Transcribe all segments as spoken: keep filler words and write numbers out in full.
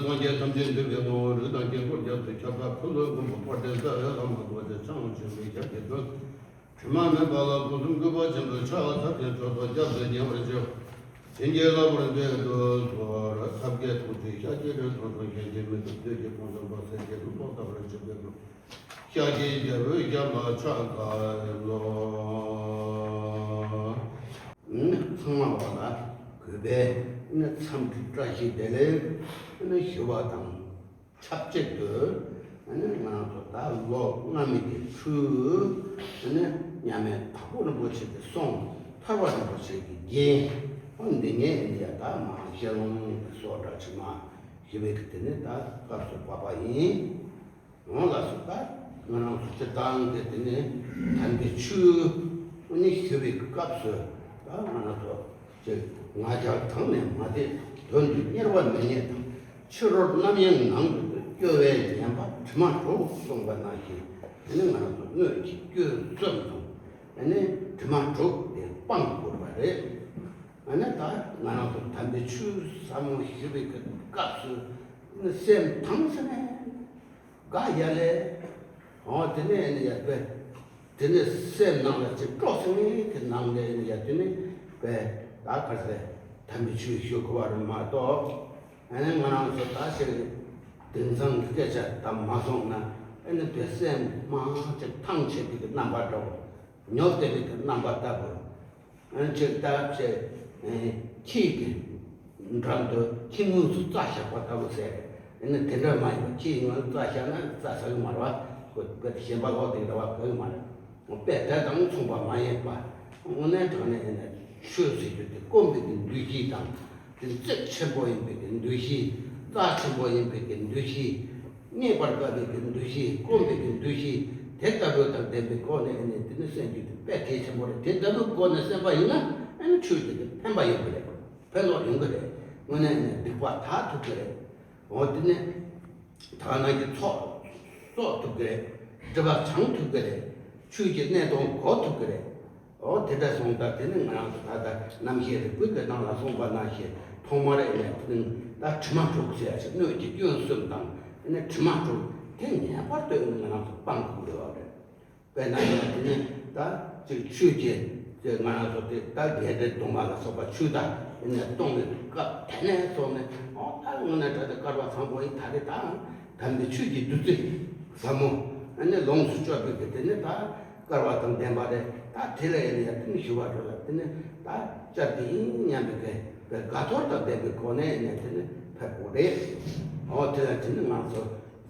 སངས་རྒྱས་ཐམས་ཅད་འདུས་པའི་ངོ་བོ་རིགས་དང་དཀྱིལ་འཁོར་རྒྱ་མཚོའི་ཁྱབ་བདག་འཁོར་ལོའི་མགོན་པོ་དཔལ་ལྡན་རྩ་བའི་བླ་མ་རྡོ་རྗེ་འཆང་ཆེན་པོའི་ཞབས་ཀྱི་མགྲོན། དྲི་མ་མེད་པ་ལ་སྒོ་གསུམ་གུས་པ་ཆེན་པོས་ཕྱག་འཚལ་ཞིང་མཆོད་པ་སྐྱབས་སུ་ཉེ་བར་མཆིའོ། བྱིན་གྱིས་བརླབ་པར་མཛད་དུ་གསོལ། ཐབས་མཁས་ཐུགས་རྗེས་ཤཱཀྱའི་དྲུང་དུ་བཞེངས་ཤིང་མི་ལྡོག་རྡོ་རྗེ་ཕུན་སུམ་ཚོགས་སྲས་ཀྱི་ལྷུན་པོ་ལྟ་བུར་བཞུགས་པའི་སྐུ། ཤཱཀྱའི་རྒྱལ་པོའི་ཞབས་ལ་ཕྱག་འཚལ་ལོ། ཚང་མ་བ་ལ་གུས་པས་འཚམས་འདྲི་བཀྲ་ཤིས་བདེ་ལེགས་ཞུ་བ་དང་ཆབས་ཅིག་ཏུ། ང་རང་ཚོ་ད་ལོ་སྔ་མའི་གི་ཆུ་མཉམ་མེད་དྭགས་པོ་རིན་པོ་ཆེ་གི་གསུང་ཐར་པ་རིན་པོ་ཆེ་གི་རྒྱན་འདི་ངས་འདི་ཡ་ད་མ་ཞལ་ལུང་གི་སོགས་འདྲ་ཆུ་མ་ཞུ་བའི་གི་དེ་ནི་ད་སྐབས་སུ་བབས་པ་ཡིན། འོང་ལགས་སོ། ད་ང་རང་ཚོ་སྤྱིར་བཏང་གི་དེ་ནི་དམ་པའི་ཆོས་ནི་ཞུ་བའི་སྐབས་སུ་ད་ང་རང་ཚོ་ཅིག་ང་རྒྱལ་དྲངས་ནས་མ་བསྡད། དོན་དུ་གཉེར་བ་མི་རྙེད་དང་། ཕྱི་རོལ་རྣམ་གཡེང་ནང་དུ་སྐྱོ་བས་ཉེན་པ་དྲི་མ་དྲུག་གསུངས་པ་ནང་བཞིན། དེ་ནི་ང་རང་ཚོ་སྣོད་ཀྱི་སྐྱོན་གསུམ་དང་དེ་ནི་དྲི་མ་དྲུག་དེ་སྤང་དགོས་པ་རེད། ཨ་ནི་ད་ང་རང་ཚོ་དམ་པའི་ཆོས་ཟབ་མོ་ཞུ་བའི་སྐབས་སུ་སེམས་དྭངས་ས་ནས། དགའ་ཡ་ལས། འོ་དེ་ནས་ནི་ཡ་པས། དེ་ནས་སེམས་ནང་ལ་ཅིག་སྤྲོ་སེམས་ཀྱི་ནང་ལས་ནི་ཡ་དེ་ནི་པས། ད་ག་ཚེ་དམ་པའི་ཆོས་ཞུ་དགོས་པ་རེད་མ་གཏོགས། ཨ་ནི་ང་རང་ཚོ་ད་ཞིག་དེང་སང་གི་སྐད་ཆ་ད་མ་སོང་ན་ཨ་ནི་པས་སེམས་མང་ཅིག་ཐང་ཆད་པའི་གི་རྣམ་པ་འདྲ་བོ། ཉོབ་སྟེ་པའི་གི་རྣམ་པ་ལྟ་བུ། ཅིག་ལྟ་བྱས། ཁྱི་གི་འགྲམ་དུ་ཁྱི་ངོས་སུ་རྩྭ་བཞག་པ་ལྟ་བུ་ཟེར། ཨ་ནི་དེ་འདྲ་མ་ཡིན་པ། ཁྱི་ངོས་རྩྭ་བཞག་ན་རྩྭ་ཟ་གི་མ་རེད་བ། ཁོ་དཔེ་གཞན་པ་ལོག་དེ་འདྲ་བ་གོ་གི་མ་རེད། དཔེ་དེ་དང་མཚུངས་པ་མ་ཡིན་པ། དངོས་གནས་དྲང་གནས་ཡིན་ན་ཆོས་ཟེར་རྒྱུ་དེ་སྐོམ་པའི་གི་འདུ་ཤེས་དང་། དེ་རྩིབ་ཆེན་པོ་ཡིན་པའི་གི་འདུ་ཤེས། རྩ་ཆེན་པོ་ཡིན་པའི་གི་འདུ་ཤེས། རྙེད་པར་དཀའ་བའི་གི་འདུ་ཤེས། སྐོམ་པའི་གི་འདུ་ཤེས། དེ་ལྟ་བུ་དང་ལྡན་པའི་སྒོ་ནས་ཨ་ནི་དེ་ནི་སེམས་རྒྱུད་དེ་དཔེ་གལ་ཆེན་པོ་རེད། དེ་ལྟ་བུའི་སྒོ་ནས་སེམས་པ་ཡིན་ན་ཨ་ནི་ཆོས་དེ་གི་ཕན་པ་ཡོང་གི་རེད། ཕན་ཐོགས་ཡོང་གི་རེད། དངོས་གནས་ཨ་ནི་སྡིག་པ་དག་ཐུབ་ཀྱི་རེད། འོ་དེ་ནི་དག་སྣང་གི་ཚོགས་གསོག་ཐུབ་ཀྱི་རེད། སྒྲིབ་པ་བྱང་ཐུབ་ཀྱི་རེད། ཆོས་ཀྱི་གནད་དོན་གོ་ཐུབ་ཀྱི་རེད། འོ་དེ་འདྲ་སོང་ཙང་དེ་ནི་ང་རང་ཚོ་ད་ལྟ་རྣམ་བཤད་རིག་པའི་གི་ནང་ལ་གསུངས་པ་ནང་བཞིན་ཐོག་མར་ཨེ་ནས་དེ་ནི་ད་དྲི་མ་དྲུག་ཟེར་ཡ་ཞིག་སྣོད་ཀྱི་སྐྱོན་གསུམ་དང་ཨེ་ནས་དྲི་མ་དྲུག་དེ་ངེས་པར་དུ་ཨེ་ནས་ང་རང་ཚོ་སྤང་དགོས་ཀྱི་ཡོད་རེད། དཔེར་ན་ཡང་དེ་ནི་ད་ཅིག་ཆོས་ཀྱི་ཅིག་ང་རང་ཚོ་དེ་ད་དགེ་འདུན་སྡོམ་པ་ལ་སོགས་པ་ཆོས་དང་ཨེ་ནས་གཏོང་བའི་སྐབས་དེ་ནས་སོང་ནས་འོ་ད་དངོས་གནས་དྲང་གནས་བསྐལ་པ་བཟང་པོ་ཡིན། ད་རེས་ད་དམ་པའི་ཆོས་ཀྱི་བདུད་རྩི་ཟབ་མོ་ཨེ་ནས་ལོངས་སུ་སྤྱོད་པའི་གི་དེ་ནི་ད། སྐལ་བ་དང་ལྡན་པ་རེད། ད་དེ་ལ་ཡིན་ན་ཡང་དེ་ནི་ཞུ་བ་འགྲོ་ལ་དེ་ནི་ད་བཅར་གྱི་ཡིན་སྙམ་པའི་གི་དགའ་ཚོར་དང་ལྡན་པའི་སྒོ་ནས་ཡིན་ན་དེ་ནི་ཕེབས་དགོས་རེད། འོ་དེ་ལ་དེ་ནི་ང་ཚོ་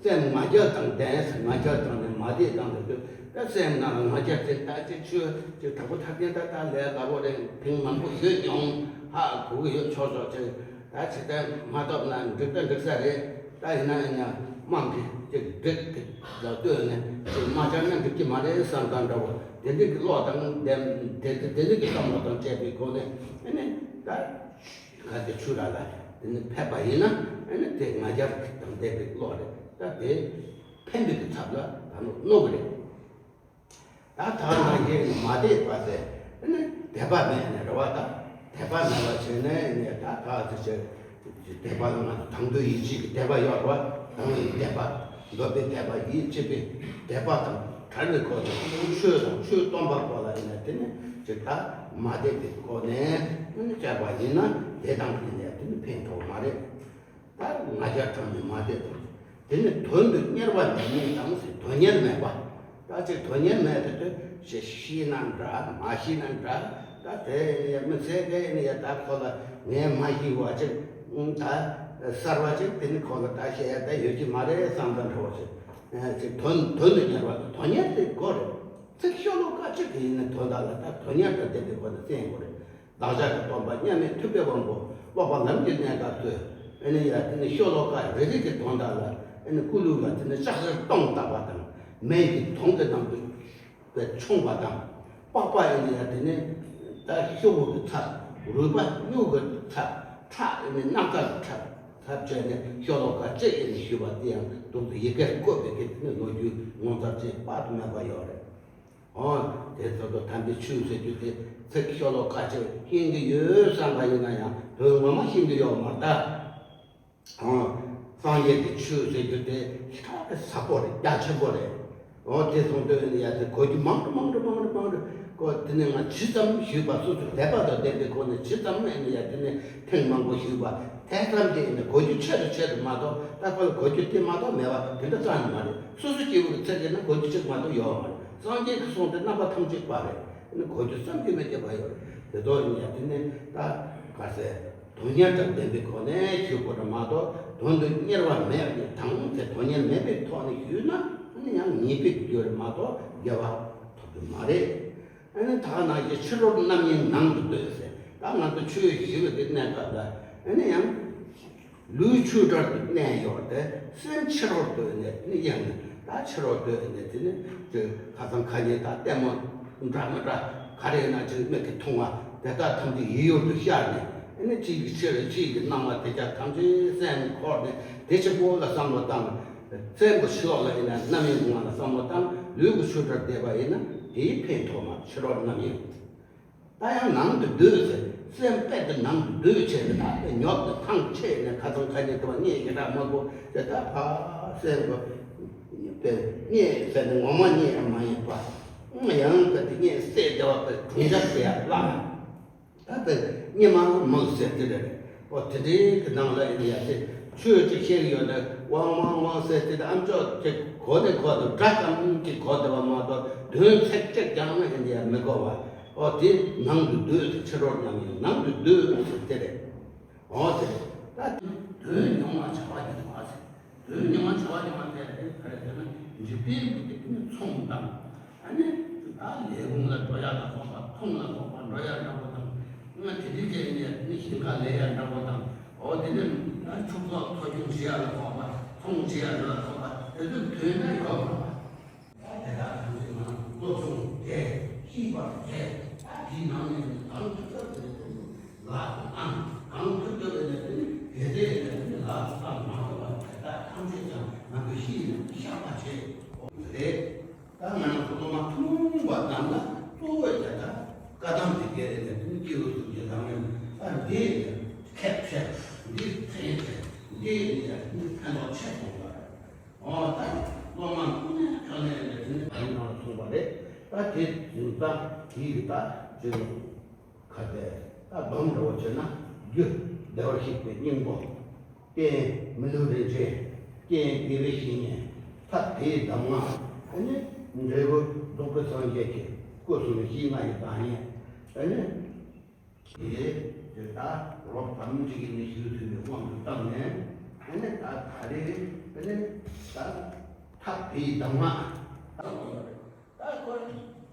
སེམས་ང་རྒྱལ་དང་ལྡན། ང་རྒྱལ་དང་ནི་མ་བསྡད་དང་ལ་དུས་ད་སེམས་ནང་ལ་ང་རྒྱལ་དེ་ད་ཅི་ཆོས་ཅི་དྲག་པོ་ཐབས་ལྡན་ད་ད་ལས་སླ་པོ་རེད། ཐེངས་མང་པོ་ཡོད་མྱོང་། ཧ་གོ་གི་ཡོད། ཆོག་ཆོག་ཅིག་ད་ཇི་ལྟར་མ་བཏབ་ན་འགྲིག་ད་འགྲིག་ས་རེད། ད་ཡིན་ན་ཡིན་ན་དམངས་ཀྱི་ཅིག་སྒྲིག་གི་ལ་ལྟོས་ནས་ཅིག་མ་བྱས་ན་འགྲིག་གི་མ་རེད་བསམ་དང་འདྲ་བོ་དེ་འདྲ་གི་བློ་དང་དེ་དེ་འདྲ་གི་བསམ་བློ་དང་བཅས་པའི་སྒོ་ནས་ཨ་ནི་ད་གལ་ཏེ་ཆོས་ར་ལ་དེ་ནི་ཕེབས་པ་ཡིན་ན་ཨ་ནི་དེ་ང་རྒྱལ་དང་ལྡན་པའི་བློ་རེད། ད་དེ་ཕན་པའི་གི་ཚབ་ལ་ད་ནོ་གནོད་གི་རེད། ད་ཐག་ནང་བཞིན་མ་དད་པ་དེ་ནི་དད་པ་མེད་ནས་རེད་བ། ད་དད་པ་མེད་པ་བྱས་ནས་ནི་ད་ཐག་དེ་བྱས་དད་པ་ལ་ང་ཚོ་དང་དོད་ཡིད་ཆེས་ཀྱི་དད་པ་ཡོད་རེད་བ། དང་བའི་དད་པ། འདོད་པའི་དད་པ། ཡིད་ཆེས་པའི་དད་པ་དང་བྲལ་བའི་སྒོ་ནས་ཆོས་དང་ཆོས་སྟོན་པ་སྐོར་ལ་ཡིན་ན་དེ་ནི་ཅིག་ད་མ་དད་པའི་སྒོ་ནས་ནི་བྱས་པ་ཡིན་ན་དེ་དང་ཡིན་ཡ་དེ་ནི་ཕན་ཐོགས་མ་རེད། ད་ང་རྒྱལ་དྲངས་ནས་མ་བསྡད་དང་། དེ་ནི་དོན་དུ་གཉེར་བ་མེད་མིན་དང་ཟེར། དོན་གཉེར་མེད་པ། ད་ཅིག་དོན་གཉེར་མེད་དེ་དུས་ཞེས་ཤེས་ན་འདྲ་མ་ཤེས་ན་འདྲ། ད་དེ་ནི་ཡ་མི་ཚེ་གས་ནི་ཡ་ད་ཁོ་ལ་ངས་མ་ཤེས་པ་ཅིག་ད་གསར་བ་ཅིག་དེ་ནི་ཁོ་ལ་ད་བཤད་ཡ་ད་ཡོད་ཀྱི་མ་རེད་བསམ་ད་འགྲོ་བ་ཅིག་ཅིག་དོན་དོན་དུ་གཉེར་བ་དང་དོན་གཉེར་དེ་དགོས་རེད། ཚིག་ཤོ་ལོ་ཀ་གཅིག་གི་ཡིན་ན་དོན་དག་ལ་ད་དོན་གཉེར་དང་ལྡན་པའི་སྒོ་ནས་བསྟན་དགོས་རེད། བདག་ཅག་གི་སྟོན་པ་མཉམ་མེད་ཐུབ་པའི་དབང་པོ་སློབ་པ་ལམ་གྱི་གནས་སྐབས་སུ་ཨ་ནི་ཡ་དེ་ནི་ཤོ་ལོ་ཀ་རེ་རེ་གི་དོན་དག་ལ་ཨ་ནི་སྐུ་ལུས་ལ་དེ་ནི་ལྕགས་གཟེར་སྟོང་བཏགས་པ་དང་། མེ་ཡི་དུང་གི་ནང་དུ་མཆོངས་པ་དང་། པགས་པ་ཨ་ནི་ཡ་དེ་ནི་ད་ཤོག་བུ་གི་ཚབ། རུས་པ་སྨྱུག་གི་ཚབ། ཁྲག་ཨ་ནི་སྣག་ཚ་གི་ཚབ་ཚབ་བྱས་ནས་ཤོ་ལོ་ཀ་གཅིག་ཨ་ནི་ཞུས་པ་དེ་ཡང་དུང་དུ་ཡི་གེར་བཀོད་པའི་གི་དེ་ནི་ལོ་རྒྱུས་ངོ་མཚར་ཅན་དཔག་ཏུ་མེད་པ་ཡོད་རེད། འོ། དེ་ཚོ་དང་དམ་པའི་ཆོས་ཟེར་རྒྱུ་དེ་ཚིག་ཤོ་ལོ་ཀ་ཅིག་ཤེས་ཀྱི་ཡོད་བསམ་པ་ཡིན་ན་ཡང་དོན་ངོ་མ་ཤེས་ཀྱི་ཡོད་མ་རེད་ད། འོ། སངས་རྒྱས་ཀྱི་ཆོས་ཟེར་རྒྱུ་དེ་ཧྲག་གི་ཟབ་པོ་རེད། རྒྱ་ཆེན་པོ་རེད། འོ། དེ་སོང་དུས་ཡ་དེ་གོ་རྒྱུ་མང་དུ་མང་དུ་མང་དུ་མང་དུ་གོ། དེ་ནས་ང་ཇི་ཙམ་ཞུས་པ། སོ་སོའི་དད་པ་དང་ལྡན་པའི་སྒོ་ནས་ཇི་ཙམ་ཡིན་ན་ཡ་དེ་ནས་ཐེངས་མང་པོ་ཞུས་པ་དེ་ཙམ་གྱིས་ཡིན་ན་གོ་རྒྱུ་ཆེ་རུ་ཆེ་རུ་མ་གཏོགས། ད་ཁོ་ལ་གོ་རྒྱུ་དེ་མ་གཏོགས་མེད་པ་དེ་འདྲ་རྩ་ནས་མ་རེད། སོ་སོ་སྐྱེ་བོ་གི་ཚེ་གི་ན་གོ་རྒྱུ་གཅིག་མ་གཏོགས་ཡོད་མ་རེད། སངས་རྒྱས་ཀྱི་གསུང་དེ་རྣམ་པ་ཐམས་ཅད་པ་རེད། ཨ་ནི་གོ་རྒྱུ་བསམ་གྱིས་མི་ཁྱབ་པ་ཡོད་རེད། དེ་ཚོ་ཡིན་ཡ་དེ་ནི་ད་ག་ཟེར། དོན་གཉེར་དང་ལྡན་པའི་སྒོ་ནས་ཞུ་དགོས་རེད་མ་གཏོགས། དོན་དུ་གཉེར་བ་མེད་པ་ནི་དང་དེ་དོན་གཉེར་མེད་པའི་ཐོག་ནས་ཞུས་ན་ཨ་ནི་ཡང་ཉེས་པའི་རྒྱུ་རེད་མ་གཏོགས་དགེ་བ་ཐོབ་རྒྱུ་མ་རེད། ཨ་ནི་ད་ག་ནང་བཞིན་ཕྱི་རོལ་རྣམ་གཡེང་ནང་དུ་སྡོད་ཟེར། ད་ང་ཚོ་ཆོས་ཞུ་བའི་གནས་སྐབས་ལ་ཨ་ནི་ཡང་ལུས་ཆོས་གྲལ་དུ་གནས་ཡོད་དེ། སེམས་ཕྱི་རོལ་དུ་ནས་ནི་ཡང་ནི་ད་ཕྱི་རོལ་དུ་ནས་དེ་ནི་ཁ་སང་ཁ་ཉིན་ད་ལྟད་མོ་འདྲ་མི་འདྲ་ག་རེ་ཡིན་ན་ཅིག་མིག་གིས་མཐོང་བ་དེ་དག་ཐམས་ཅད་ཡིད་ཡུལ་དུ་ཤར་ནས། ཨ་ནི་གཅིག་གི་ཕྱིར་གཅིག་གི་སྣང་བ་དེ་དག་ཐམས་ཅད་སེམས་འཁོར་ནས་དེ་ཕྱི་པོ་ལ་བསམ་བློ་བཏང་། སེམས་ཀྱི་ཕྱི་ལོགས་ལ་ཡིན་ན་རྣམ་གཡེང་ངང་ལ་བསམ་བློ་བཏང་། ལུས་ཀྱི་ཆོས་གྲལ་བསྡད་པ་ཡིན་ན་དེའི་ཕན་ཐོགས་མ་ཕྱི་རོལ་རྣམ་གཡེང་། ད་ཡང་ནང་དུ་སྡོད་ཟེར། སེམས་རྦད་དེ་ནང་དུ་སྡོད་བྱས་ནས་ད་ཉོབ་ཏེ་ཐང་ཆད་ནས་ཁ་ཚང་ཁ་ཉིན་དུ་བ་རྙེད་ཀྱི་ར་མ་གོ་དེ་ད་ཕ་སེམས་གོ་པའི་རྙེད་ཟེར་ནས་ངོ་མ་རྙེད་ཡང་མ་རྙེད་པ། ཡང་ག་དེ་རྙེད་སྲེད་བདེ་བ་པའི་གྲུང་ཆ་ཟེར་ཡ་ལ། ད་དེ་རྙེད་མ་མང་ཟེར་དེ་རེད། ཨོ་དེ་འདྲའི་གི་ནང་ལ་ཡིན་ཡ་དེ་ཆོས་ཅིག་བཤད་ཀྱི་ཡོད་ན་ཝང་ཝང་ཝང་ཟེར་དེ་ཨམ་ཅོག་ཅིག་གོ་ནས་གོ་དུ་སྒྲ་ཙམ་ཅིག་གོ་བདེ་བ་མ་གཏོགས་དོན་ཚིག་གཅིག་ཀྱང་ཡིན་ཡ་མི་གོ་བ། ཨོ་དེ་ནང་དུ་སྡོད་དེ་ཕྱི་རོལ་རྣམ་གཡེང་ནང་དུ་སྡོད་ཟེར་དེ་རེད། ཨོ་དེ་རེད། ད་དོན་མྱོང་བ་བྱ་བ་ཉིད་མ་ཟེར། དོན་མྱོང་བ་བྱ་བ་ཉིད་མ་ཟེར་དེ་ག་རེ་ཟེར་ན་འཇིག་རྟེན་གྱི་དེ་ནི་ཚོང་དང་། ཨ་ནི་ད་ལས་ཁུངས་ལ་འགྲོ་ཡ་ལ་སོགས་པ་ཚོང་ལ་སོགས་པ་འགྲོ་ཡ་འདྲ་པོ་དང་། ང་དེ་དུས་ཀྱི་ནས་ནི་ཞིང་ཁ་ལས་ཡ་འདྲ་པོ་དང་། ཨོ་དེ་ནི་ཕྱུགས་ཟོག་འཚོ་སྐྱོང་བྱེད་ཡ་ལ་སོགས་པ་ཚོང་བྱེད་ཡ་འདྲ་ལ་སོགས་པ་དེ་ཚོ་དོན་ན་ཡོད་པ། ད་དེ་དག་ཐམས་ཅད་ང་སློབ་སྦྱོང་བྱས་ཤེས་པར་བྱས། ད་དེའི་ནང་ནས་ནི་གང་ཐུབ་ཐབས་དེ་ལ་དང་གང་ཐུབ་ཐུབ་ནས་དེ་ནི་དེ་ལས་ནི་ལ་དང་མ་ཐོབ་པ་དེ་དག་ཐམས་ཅད་ཀྱང་ང་ཚོས་ཤེས་ནས་བཤགས་པ་བྱས། ཨོ་དེ་རེད། ད་ང་རང་ཚོ་སློབ་མ་ཐུན་མོང་བ་རྣམས་ལ་གཙོ་བོ་དེ་ད་བཀའ་གདམས་དེ་སྐད་རེད་ནས་དེ་ནི་སྐྱེས་བུ་གསུམ་གྱི་ལམ་རིམ་ད་འདི་ཁྱད་ཆེ། འདི་ཚན་ཆེ། འདི་ནི་ཕན་ཐོགས་ཆེ་སོང་བ་རེད། ཨོ་ད་སློབ་མ་ཀུན་ནས་ཁྱོན་ནས་ནས་དེ་ནི་བ་ཡིན་ནང་ལ་གསུངས་པ་རེད། ད་དེ་བཟུང་ཙང་དེའི་ད་ཅི་ནས་ཁ་ཟས་ད་སྡོམ་འདྲ་བོ་བྱས་ན། རྒྱུ་བདེ་བར་གཤེགས་པའི་སྙིང་པོ། རྟེན་མི་ལུས་རིན་ཆེན། རྐྱེན་དགེ་བའི་བཤེས་གཉེན། ཐབས་དེའི་གདམས་ངག་ཨ་ནི་འབྲས་བུ་རྫོགས་པའི་སངས་རྒྱས་ཀྱི་སྐུ་གསུམ་ཞིང་ལྔ་ཡི་བདག་ཉིད། ཨ་ནི་དེ་དེ་ལྟར་རོབ་ཙམ་ཅིག་ཡིན་ནས་ཞུ་ཐུབ་པའི་དབང་དུ་བཏང་ནས། ཨ་ནི་ད་ད་རེས་ཨ་ནི་ད་ཐབས་དེའི་གདམས་ངག་ད་ཁོ་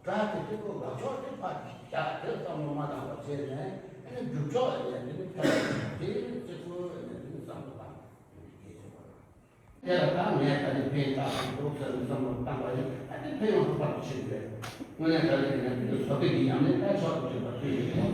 སྒྲ་དེ་གཅིག་པུ་ལག་ཕྱོགས་དེ་ཕར་བཞག་དེ་བསམ་བློ་མ་བཏང་བ་བྱས་ནས། ཨ་ནི་རྒྱུ་ཕྱོགས་ཡིན་ནས་དེ་ནི་ཕལ་དེ་གཅིག་པུ་ཡིན་ནས་དེ་ནི་བསམ་བློ་བཏང་། དེ་ལ་ད་ངས་ད་ནི་ཕན་བཏགས་སུ་འདུག་ཟེར་ནས་བསམ་བློ་བཏང་བ་ཡིན། ཨ་ནི་ཕན་ཡོན་ཧུར་ཐག་ཏུ་ཕྱིན་ཏེ། དངོས་གནས་དྲང་གནས་ཀྱི་ནས་དེ་ནི་བཟོ་སྐྲུན་གྱི་ཉམས་ལེན་ད་ཕྱོགས་སུ་ཕྱིན་པ་དེ་ཡིན།